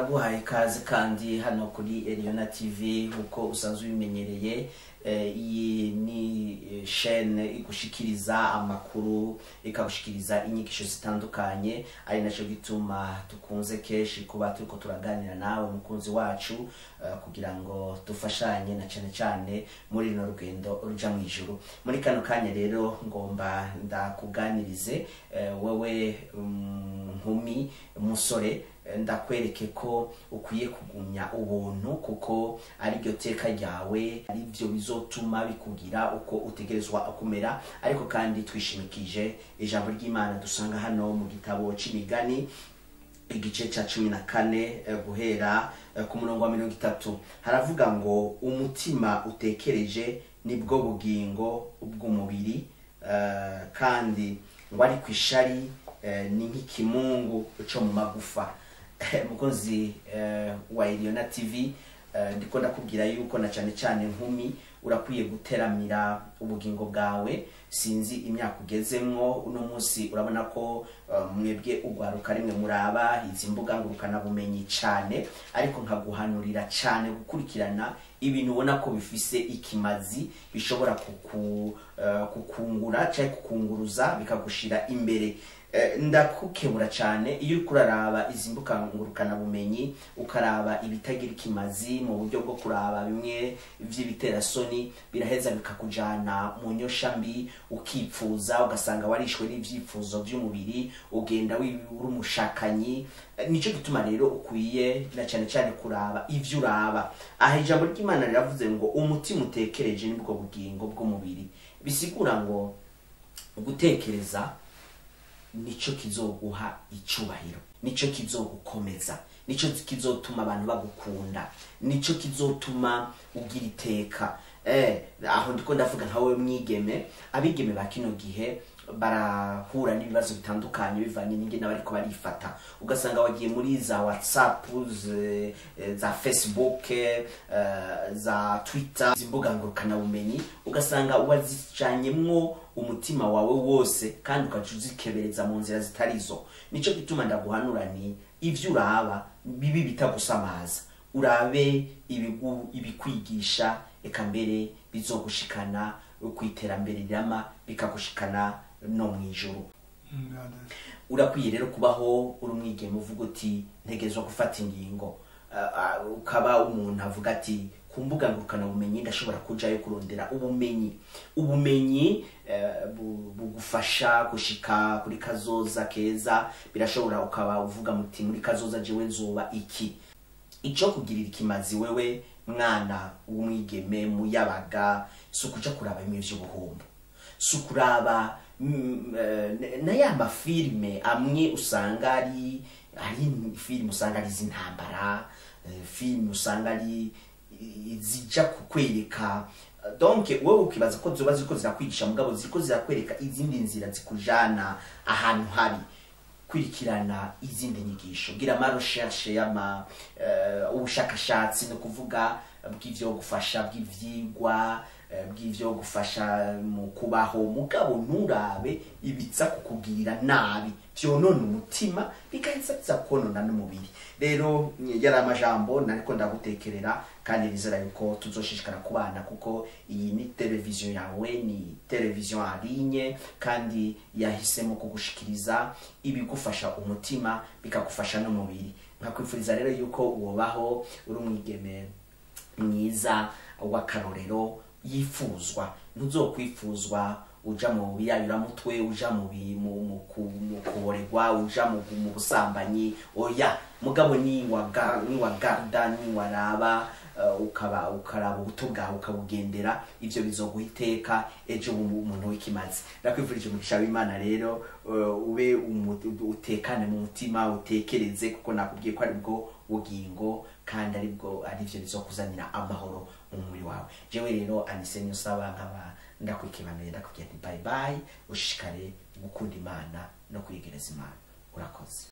Ndaguhaye ikaze kandi hano kuri Eliona TV uko usanzwe ubimenyereye. Iyi ni chaîne igushikiriza amakuru, ikagushikiriza inyigisho zitandukanye, ari naco gituma tukunze kenshi kuba turiko turaganira nawe mukunzi wacu, kugira ngo dufashanye na cane cane muri rino rugendo ruja mu ijuru. Muri kano kanya rero ngomba ndakuganirize, wewe nkumi musore, ndakwereke ko ukwiye kugumya ubuntu, kuko ariryo teka ryawe, arivyo bizotuma bikugira uko utegerezwa kumera. Ariko kandi twishimikije ijambo ry'Imana dusanga hano mu gitabo c'Imigani igice ca 14, guhera ku murongo wa 30. Haravuga ngo umutima utekereje nibwo bugingo bw'umubiri, kandi ngo ari kwishari ni nk'ikimungu co mu magufa. Mukunzi wa Eliona TV, ndiko ndakubwira yuko na cane cane nkumi urakwiye guteramira ubugingo bwawe. Sinzi imyaka ugezemwo uno munsi, urabona ko mwebwe ugwaruka rimwe muraba izi mbuga ngurukana bumenyi cane, ariko nkaguhanurira cane gukurikirana ibintu ubona ko bifise ikimazi, bishobora kukungura canke kukunguruza bikagushira imbere. Ndakukebura cane iyo uriko uraraba izi mbuga ngurukana bumenyi, ukaraba ibitagira ikimazi mu buryo bwo kuraba bimwe vy'ibiterasoni, biraheza bikakujana mu nyosha mbi, ukipfuza ugasanga warishwe n'ivyifuzo vy'umubiri, ugenda uri umushakanyi. Nico gituma rero ukwiye na cane cane kuraba ivyo uraba. Aha ijambo ry'Imana riravuze ngo umutima utekereje nibwo bugingo bw'umubiri, bisigura ngo gutekereza nico kizoguha icubahiro, nico kizogukomeza, nico kizotuma abantu bagukunda, nico kizotuma ugira iteka. Aho ndiko ndavuga nka wewe mwigeme. Abigeme ba kino gihe barahura n'ibibazo bitandukanye bivanye n'ingene bariko barifata, ugasanga wagiye muri za WhatsApp, za Facebook, za Twitter, imbuga ngurukana bumenyi, ugasanga wazicanyemwo umutima wawe wose kandi ukaca uzikebereza mu nzira zitarizo. Nico gituma ndaguhanura ni ivyo uraba bibi bitagusamaza, urabe ibikwigisha, eka mbere bizogushikana kwiterambere rirama, bikagushikana no mwijuru. Urakwiye rero kubaho uri umwigeme uvuga uti ntegerezwa gufata ingingo, ukaba umuntu avuga ati ku mbuga ngurukana bumenyi ndashobora kujayo kurondera ubumenyi. Ubumenyi bugufasha gushika kuri kazoza keza. Birashobora ukaba uvuga muti muri kazoza jewe nzoba iki. Ico kugirira ikimazi wewe mwana w'umwigeme muyabaga si ukuja kuraba bimwe vy'ubuhumbu, si ukuraba na ya mafilme amwe usanga ari filime usanga ari iz'intambara, filime usanga ari izija kukwereka. Donc wewe ukibaza ko zoba ziriko zirakwigisha, mugabo ziriko zirakwereka izindi nzira zikujana ahantu habi. Kwirikirana izindi nyigisho, gira ama recherche y'ama ubushakashatsi, no kuvuga bw'ivyo gufasha, bw'ivyigwa, bw'ivyo gufasha mu kubaho, mugabo nturabe ibiza kukugirira nabi vyonona umutima bigaheza biza konona n'umubiri. Rero yari amajambo nariko ndagutekerera, kandi nizera yuko tuzoshishikara kubana, kuko iyi ni televiziyo yawe, ni televiziyo en ligne, kandi yahisemo kugushikiriza ibigufasha umutima bikagufasha n'umubiri. Nkakwifuriza rero yuko wobaho uri umwigeme mwiza w'akarorero yifuzwa. Ntuzokwifuzwa uja mu biyayuramutwe, uja mu kuboregwa, uja mu busambanyi, oya. Mugabo ni wagarda, ni waraba, ukaba ukaraba ubuto bwawe ukabugendera, ivyo bizoguha iteka ejo umuntu w'ikimazi. Ndakwifurije umugisha w'Imana rero, ube utekane mu mutima, utekereze, kuko nakubwiye ko aribwo bugingo kandi aribwo arivyo bizokuzanira amahoro mu mubiri wawe. Jewe rero Anise Niyonsaba nkaba ndakwikibanuye, ndakubwiye nti bye bye, ushishikare gukunda Imana no kwiyegereza Imana. Urakoze.